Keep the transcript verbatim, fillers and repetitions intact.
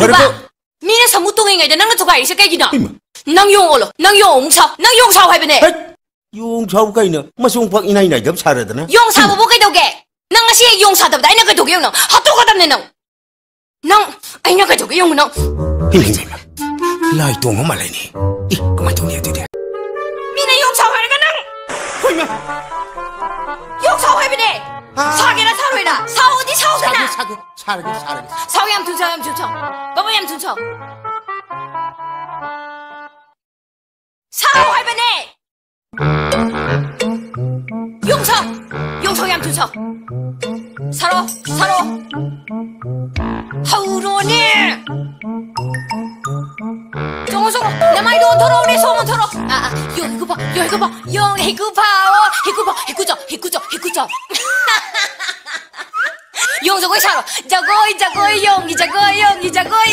ꯀꯩꯅꯣꯕ? ꯍꯥꯏꯔꯛꯄ? ꯃꯤꯅ ꯁꯃꯨ ꯇꯣꯡꯉꯤꯉꯩꯗ ꯅꯪꯅ ꯊꯨꯒꯥꯏꯔꯤꯁꯦ ꯀꯩꯒꯤꯅꯣ? ꯏꯃꯥ꯫ ꯅꯪ ꯌꯣꯡ ꯑꯣꯜꯂꯣ, ꯅꯪ ꯌꯣꯡ ꯑꯃꯨꯛ ꯁꯥꯎ, ꯅꯪ ꯌꯣꯡ ꯁꯥꯎ ꯍꯥꯏꯕꯅꯦ꯫ ꯍꯩꯠ! ꯌꯣꯡ ꯁꯥꯎ ꯀꯩꯅꯣ? ꯃꯆꯣꯡ ꯄꯥꯛ ꯏꯅꯥꯏ ꯅꯥꯏꯗꯕ ꯁꯥꯔꯗꯅ꯫ ꯌꯣꯡ ꯁꯥꯕꯕꯨ ꯀꯩꯗꯧꯒꯦ? ꯅꯪ ꯉꯁꯤ ꯍꯦꯛ ꯌꯣꯡ ꯁꯥꯗꯕꯗ ꯑꯩꯅ ꯀꯩꯗꯧꯒꯦ ꯌꯦꯡꯉꯨ ꯅꯪ? ꯍꯥꯠꯇꯣꯛꯀꯗꯕꯅꯦ ꯅꯪ꯫ ꯅꯪ, ꯑꯩꯅ ꯀꯩꯗꯧꯒꯦ ꯌꯦꯡꯉꯨ ꯅꯪ꯫ ꯏꯃꯥ, ꯏꯃꯥ, ꯏꯃꯥ꯫ ꯂꯥꯏ ꯇꯣꯡꯕ ꯃꯥꯜꯂꯦꯅꯦ꯫ ꯏ, ꯀꯃꯥꯏꯅ ꯇꯧꯅꯤ ꯑꯗꯨꯗꯤ? ꯃꯤꯅ ꯌꯣꯡ ꯁꯥꯎ ꯍꯥꯏꯔꯒ ꯅꯪ꯫ ꯍꯣꯏꯃ꯫ ꯌꯣꯡ ꯁꯥꯎ ꯍꯥꯏꯕꯅꯦ꯫ ꯑꯥ꯫ ꯁꯥꯒꯦꯔꯥ ꯁꯥꯔꯣꯏꯔꯥ? ꯁꯥꯎꯗꯤ ꯁꯥꯎꯗꯅ꯫ ꯁꯥꯒꯦ, ꯁꯥꯒꯦ, ꯁꯥꯔꯒꯦ, ꯁꯥꯔꯒꯦ꯫ ꯁꯥꯎ ꯌꯥꯝ ꯊꯨꯅ ꯁꯥꯎ, ꯌꯥꯝ ꯊꯨꯅ ꯁꯥꯎ꯫ ꯕꯕꯥ ꯌꯥꯝ ꯊꯨꯅ ꯁꯥꯎ꯫ ꯁꯥꯎ ꯍꯥꯏꯕꯅꯦ꯫ ꯌꯣꯡ ꯁꯥꯎ! ꯌꯣꯡ ꯁꯥꯎ, ꯌꯥꯝ ꯊꯨꯅ ꯁꯥꯎ꯫ ꯁꯥꯔꯣ, ꯁꯥꯔꯣ꯫ ꯍꯧꯔꯣꯅꯦ꯫ ꯆꯣꯡꯉꯣ, ꯆꯣꯡꯉꯣ꯫ ꯅꯃꯥꯏꯗꯣ ꯑꯣꯟꯊꯣꯔꯛꯑꯣꯅꯦ, ꯁꯣꯝ ꯑꯣꯟꯊꯣꯔꯛꯑꯣ꯫ ꯑꯥ, ꯑꯥ, ꯌꯣꯡ ꯍꯩꯀꯨ ꯐꯥꯎ, ꯌꯣꯡ ꯍꯩꯀꯨ ꯐꯥꯎ꯫ ꯌꯣꯡ ꯍꯩꯀꯨ ꯐꯥꯎꯑꯣ, ꯍꯩꯀꯨ ꯐꯥꯎ, ꯍꯩꯀꯨ ꯆꯥꯎ, ꯍꯩꯀꯨ ꯆꯥꯎ꯫ ꯌꯣꯡ ꯖꯒꯣꯏ ꯁꯥꯔꯣ꯫ ꯖꯒꯣꯏ, ꯖꯒꯣꯏ, ꯌꯣꯡꯒꯤ ꯖꯒꯣꯏ, ꯌꯣꯡꯒꯤ ꯖꯒꯣꯏ꯫